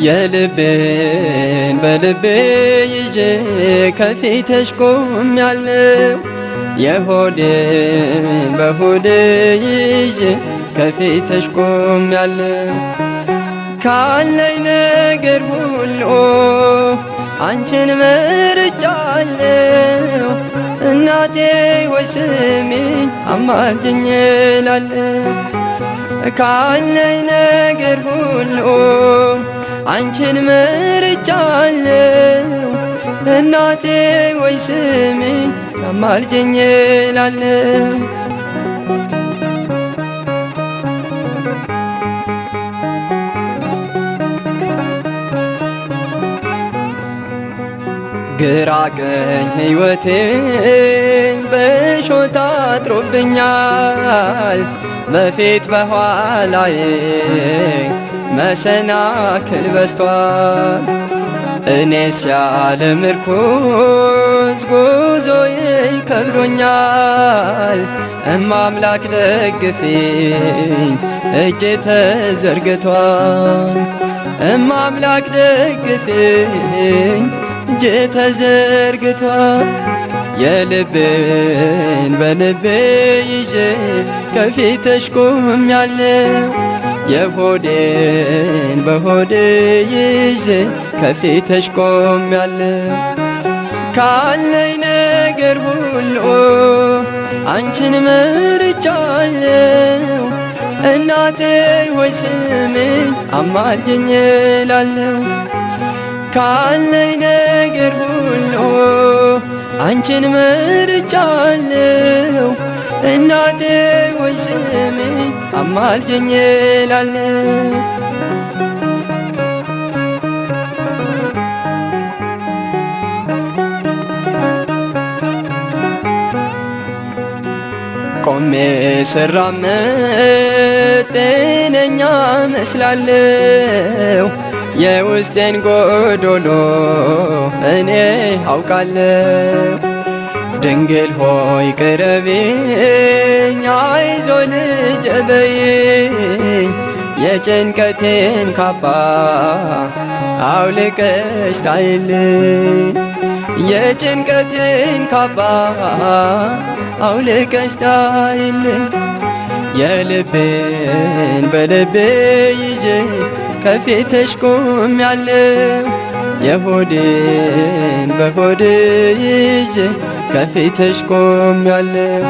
የልቤን በልቤ ይዤ ከፊትሽ ቆሜያለሁ፣ የሆዴን በሆዴ ይዤ ከፊትሽ ቆሜያለሁ። ካለኝ ነገር ሁሉ አንቺን መርጫለሁ፣ እናቴ ወይ ስሚኝ አማልጅኝ እላለሁ። ካለኝ ነገር ሁሉ አንቺን መርጫለሁ፣ እናቴ ወይ ስሚኝ አማልጅኝ እላለሁ። ግራ ቀኝ ሕይወቴን በእሾህ ታጥሮብኛል፣ በፊት በኋላዬ መሰናክል በዝቷል። እኔስ ያለ ምርኩዝ ጉዞዬ ከብዶኛል፣ እማ አምላክ ደግፊኝ እጄ ተዘርግቷል። እማ አምላክ ደግፊኝ እጄ ተዘርግቷል። የልቤን በልቤ ይዤ ከፊትሽ ቆሜያለሁ፣ የሆዴን በሆዴ ይዤ ከፊትሽ ቆሜያለሁ። ካለኝ ነገር ሁሉ አንቺን መርጫለሁ፣ እናቴ ሆይ ስሚኝ አማልጅኝ እላለሁ። ካለኝ ነገር ሁሉ አንቺን መርጫለሁ፣ እናቴ ሆይ ስሚኝ አማልጅኝ እላለሁ። ቆሜ ስራመድ ጤነኛ መስላለሁ፣ የውስጤን ጎዶሎ እኔ አውቃለሁ። ድንግል ሆይ ቅረቢኝ፣ አይዞ ልጄ በይኝ፣ የጭንቀቴን ካባ አውልቀሽ ጣይልኝ፣ የጭንቀቴን ካባ አውልቀሽ ጣይልኝ። የልቤን በልቤ ይዤ ከፊትሽ ቆሜያለሁ፣ የሆዴን በሆዴ ይዤ ከፊትሽ ቆሜያለሁ።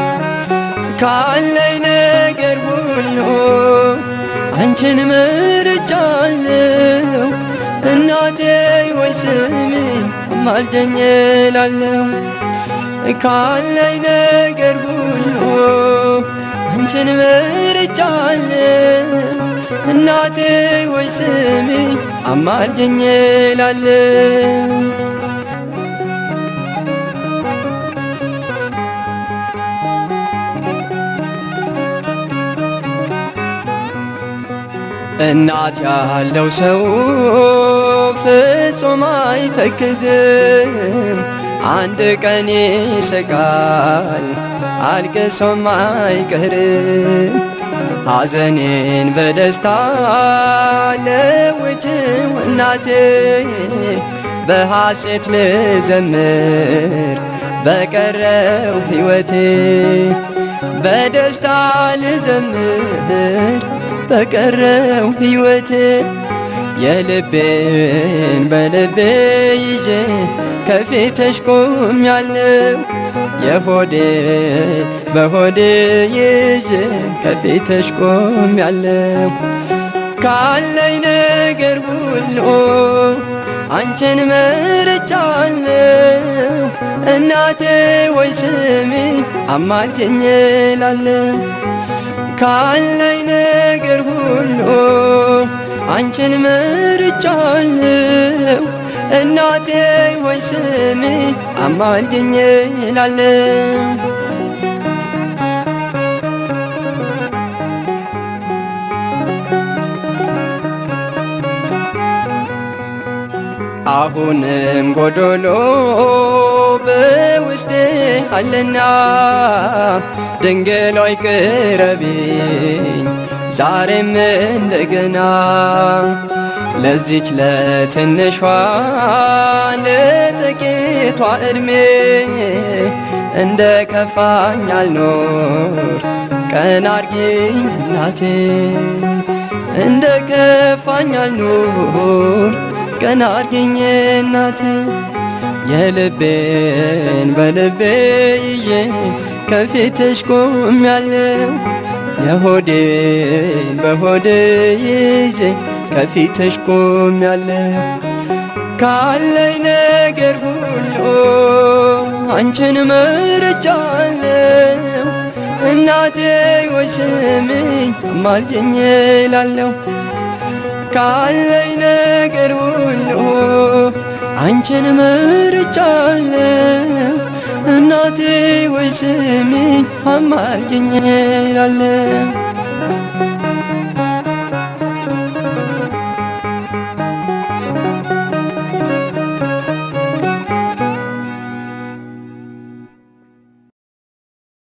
ካለኝ ነገር ሁሉ አንቺን መርጫለሁ፣ እናቴ ወይ ስሚኝ አማልጅኝ እላለሁ። ካለኝ ነገር ሁሉ አንቺን መርጫለሁ፣ እናቴ ወይ ስሚኝ አማልጅኝ እላለሁ። እናት ያለው ሰው ፍጹም አይተክዝም፣ አንድ ቀን ይስቃል አልቅሶም አይቀርም። ሐዘኔን በደስታ ለውጭው እናቴ፣ በሐሴት ልዘምር በቀረው ሕይወቴ፣ በደስታ ልዘምር በቀረው ሕይወቴ። የልቤን በልቤ ይዤ ከፊትሽ ቆሜያለሁ፣ የሆዴን በሆዴ ይዤ ከፊትሽ ቆሜያለሁ። ካለኝ ነገር ሁሉ አንቺን መርጫለሁ፣ እናቴ ወይ ስሚኝ አማልጅኝ እላለሁ። ካለኝ ነገር ሁሉ አንቺን መርጫለሁ፣ እናቴ ወይ ስሚኝ አማልጅኝ እላለሁ። አሁንም ጎዶሎ በውስጤ አለና፣ ድንግል ሆይ ቅረቢኝ ዛሬም እንደገና ለዚች ለትንሿ ለጥቂቷ ዕድሜ እንደ ከፋኝ አልኖር ቀና አርጊኝ እናቴ፣ እንደ ከፋኝ አልኖር ቀና አርጊኝ እናቴ። የልቤን በልቤ ይዤ ከፊትሽ ቆሜያለሁ፣ የሆዴን በሆዴ ይዤ ከፊትሽ ቆሜያለሁ። ካለኝ ነገር ሁሉ አንቺን መርጫለሁ፣ እናቴ ሆይ ስሚኝ አማልጅኝ እላለሁ። ካለኝ ነገር ሁሉ አንቺን መርጫለሁ፣ እናቴ ሆይ ስሚኝ አማልጅኝ እላለሁ።